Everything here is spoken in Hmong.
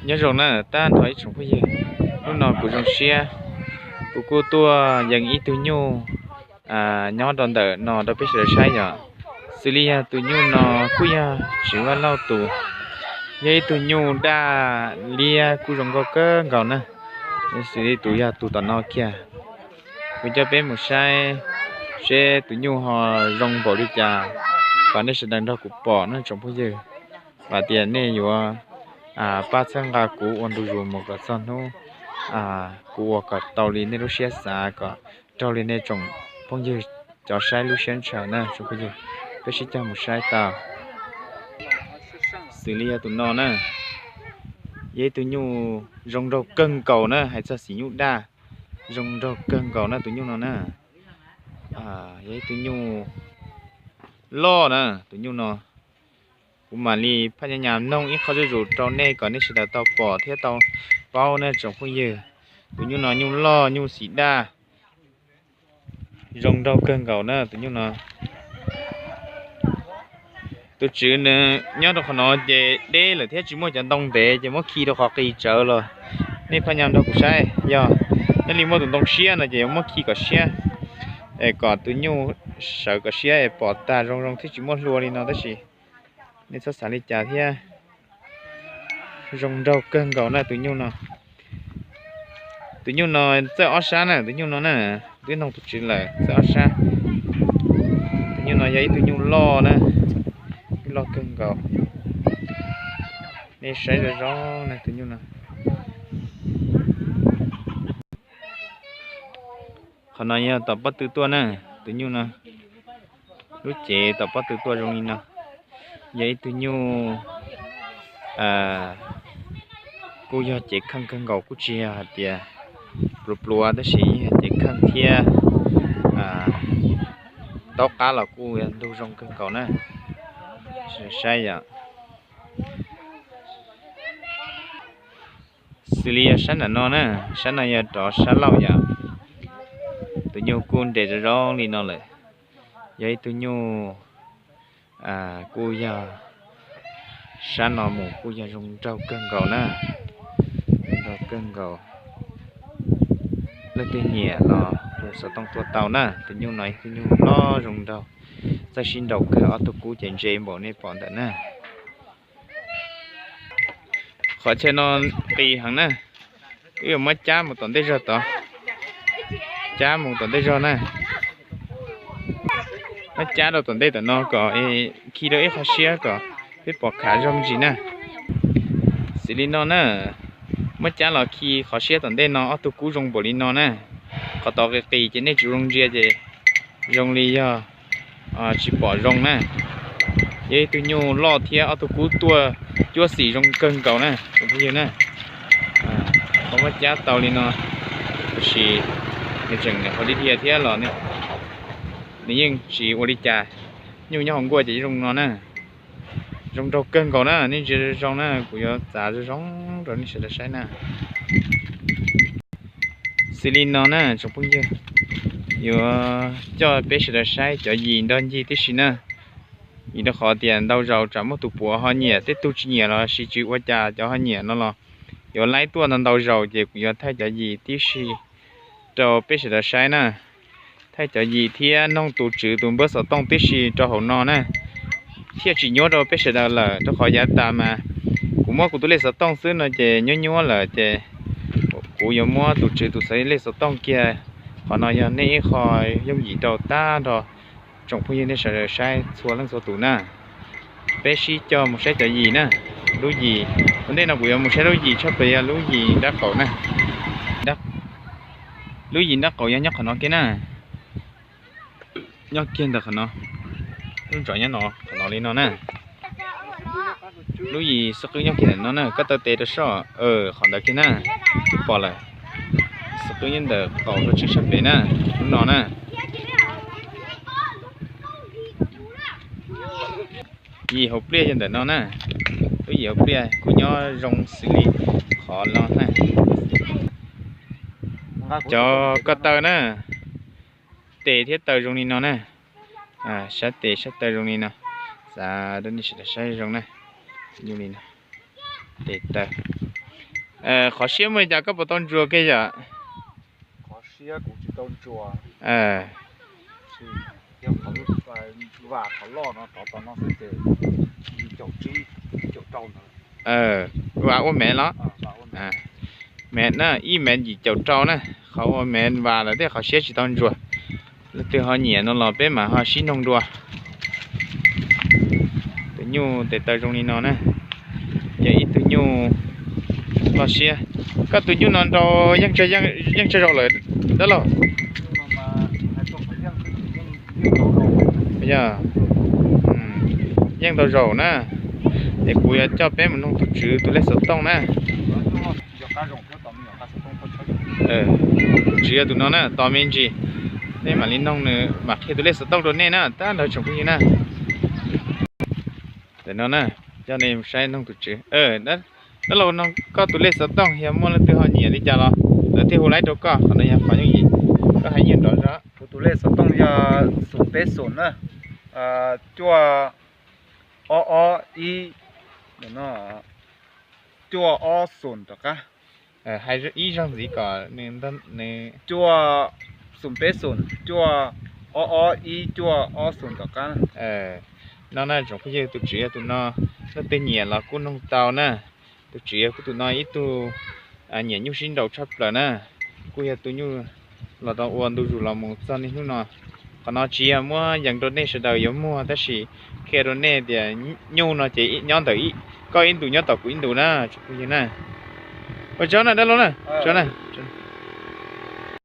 Nyob zoo na tab nrho ib tsoom phooj ywg, hnub no kuv zoo siab, kuv kuj tuaj yees ib tug nyuj nyob rau ntawm no rau peb sawv daws saib yom. Xws li yog tus nyuj no kuj yog Tswv Vaj Lauj tus, yog ib tug nyuj daj liab kuj zoo nkauj kawg nkaus na. Xws li tus yog tus tom no kiag, kuv coj peb mus saib seb tus nyuj ho zoo npaum li cas, kom nej sawv daws nrog kuv pom na tsoom phooj ywg. Vam tias nej yuav pab txhawb nqa kuv ua ntu zus mus kom txog hnub kuv ua kom tau li nej lub siab xav, kom raug li nej tsoom phooj ywg cov saib lub siab ntshaw na tsoom phooj ywg. Peb sib cog mus saib tau. Xws li yog tus no na, yog ib tug nyuj zoo nraug kawg nkaus na, hais txog xim nyuj daj, zoo nraug kawg nkaus na tus nyuj no na. Yog ib tug nyuj loj na tus nyuj no. Kuv mam li phaj nyas nyas noog ib qho zuj zus rau nej kom nej sawv daws tau pom thiab tau paub na tsoom phooj ywg. Tus nyuj no nyuj loj nyuj xim daj, zoo nraug kawg nkaus na tus nyuj no. Tus tswv nws nyob rau qhov no ces deb lawm thiab tsis muaj cov ntoo ntev ces muab khi rau qhov qis tsawv los. Nej phaj nyas nrog kuv saib, yog nyob li muaj tus ntoo siab no ces yuav muab khi kom siab, es kom tus nyuj sawv kom siab es pom tag zoo zoo thiab tsis muaj hlua li no tab sis nej txhob xav li cas thiab. Zoo nraug kawg nkaus na tus nyuj no. Tus nyuj no txawj ob sab na, tus nyuj no na, twb noog tus tswv lawm txawj ob sab. Tus nyuj no yog ib tug nyuj loj na, nyuj loj kawg nkaus. Nej saib zoo zoo na tus nyuj no. Qhov no yog tom pob tw tuaj na, tus nyuj no. Lub cev tom pob tw tuaj zoo li no. Yog ib tug nyuj kuj yog cev kheej kawg nkaus, kuj tsis yog hais tias pluav pluav tab sis yog cev kheej thiab taub qab los kuj yog ntug zoo kawg nkaus na. Saib yom. Xws li yog sab nram no na, sab no yog rov sab laug yom. Tus nyuj kuj nres zoo zoo li no lawm. Yog ib tug nyuj kuj yog sab no mus kuj yog zoo nraug kawg nkaus na. Zoo nraug kawg nkaus. Leej twg nyiam los hu xov tooj tuaj tau na. Tus nyuj no ib tug nyuj loj zoo nraug, txawj sib nraus kawg, ob tug kub ces ntse npaum nej pom ntawm na. Qhov chaw no qis heev na, wb yuav muab cab mus tom ntej zog tod, cab mus tom ntej zog na. Muab cab rau tom ntej tom no kom khi rau ib qho siab kom peb pom khav zoo ntsis na. Xws li no na, muab cab los khi qhov siab tom ntej no, ob tug kub zoo npaum li no na. Qhov tod qis qis ces nej tsis zoo ntsia ces zoo li yog tsis pom zoo na. Yog ib tug nyuj loj thiab ob tug kub tuaj cuab xim zoo kawg nkaus na tus phooj ywg na. Qhov muab cab tau li no, tiam sis nws tseem niam qhuav li dhia thiab los nws yeej tsis ua li cas. Nyuj nyob hauv nkuaj ces zoo no na. Zoo nraug kawg nkaus na, nej ntsia zoo zoo na, kuv yuav txav zoo zoo rau nej sawv daws saib na. Xws li no na tsoom phooj ywg, yuav coj peb sawv daws saib cov yim nrog ncig tib si na. Vim rau qhov tias ntau zaus tsam muaj tus puav ho nyiam, tej tug tsis nyiam los sis tsis ua cas cov ho nyiam no los yuav laib tuaj ntau ntau zaus ces kuv yuav thaij cov yim tib si rau peb sawv daws saib na. Thaij cov yim thiab noog tus tswv tus npawb xov tooj tib si rau hauv no na, thiaj tsim nyuaj rau peb sawv daws lawm. Rau qhov yav tas mas kuv muab kuv tus lej xov tooj xwb no ces nyuaj nyuaj lawm ces kuv yuav muab tus tswv tus xov lej xov tooj kiag. Qhov no yog nej ib qho yooj yim rau tag nrho tsoom phooj ywg nej sawv daws saib txhua leej txhua tus na. Peb sib cog mus saib cov yim na. Lub yim ua ntej no kuv yuav mus saib lub yim tshaj plaws yog lub yim nrab qaum na. Lub yim nrab qaum yog nyob qhov no kiag na. Nyob kiag ntawm qhov no, lub ntsos nyob no, qhov no li no na. Lub yim xub qwb nyob kiag ntawm no na, koj taw tes rau soj, qhov ntawd kiag na, twb pom lawm. Xub qwb nyob ntawm qaum rau tseem sab pem na, lub no na. Yim hauv pliaj yog ntawm no na, lub yim hauv pliaj kuj nyob zoo xws li qhov no na. Cov ko taw na, tes thiab taw zoo li no na, sab tes sab taw zoo li no, xav rau nej sawv daws saib zoo na, li no, tes taw. Qhov siab muaj li cas koj puas tau ntsuas kiag yom? Vas ua mev los? Mev na, ib mev yim caum rau na, qhov ua mev vas lawm thiab qhov siab tsis tau ntsuas. Leej twg ho nyiam no los peb mam ho sib noog dua. Tus nyuj tes taw zoo li no na, yog ib tug nyuj loj siab. Koj tus nyuj no nrau yeej tsawg zaus lawm dab laug? Yog, yeej ntau zaus na. Es kuv yuav coj peb mus noog tus tswv tus lej xov tooj na. Tus tswv yog tus no na, tos me ntsis, nej mam li noog nws mam qhia tus lej xov tooj rau nej na, tab nrog tsoom phooj ywg na. Tam no na, coj nej saib noog tus tswv. Dab laug, noog koj tus lej xov tooj yog muaj leej twg ho nyiam li cas los lawv thiaj hu laib rau koj, qhov no yog qhov yooj yim, koj hais nyiam nrov zog. Kuv tus lej xov tooj yog xoom peb xoom na, cuaj ob ob ib, cuaj ob xoom tom qab. Hais ib zaug ntxiv kom nws, cuaj xoom peb xoom, cuaj ob ob ib, cuaj ob xoom tom qab. No na tsoom phooj ywg, tus tswv yog tus no, leej twg nyiam los kuj noog tau na. Tus tswv yog kuj tus no ib tug nyiam nyuj sib nraus tshaj plaws na. Kuj yog tus nyuj los tau ua ntu zus los mus txog niaj hnub no. Qhov no tsis yog muab yees rau nej sawv daws yuav muag, tab sis qhia rau nej tias nyuj no ces nyob ntawm koj ib ntus nyob tom kuv ib ntus na, tsoom phooj ywg na. Ua tsaug na dab laug na, tsaug na.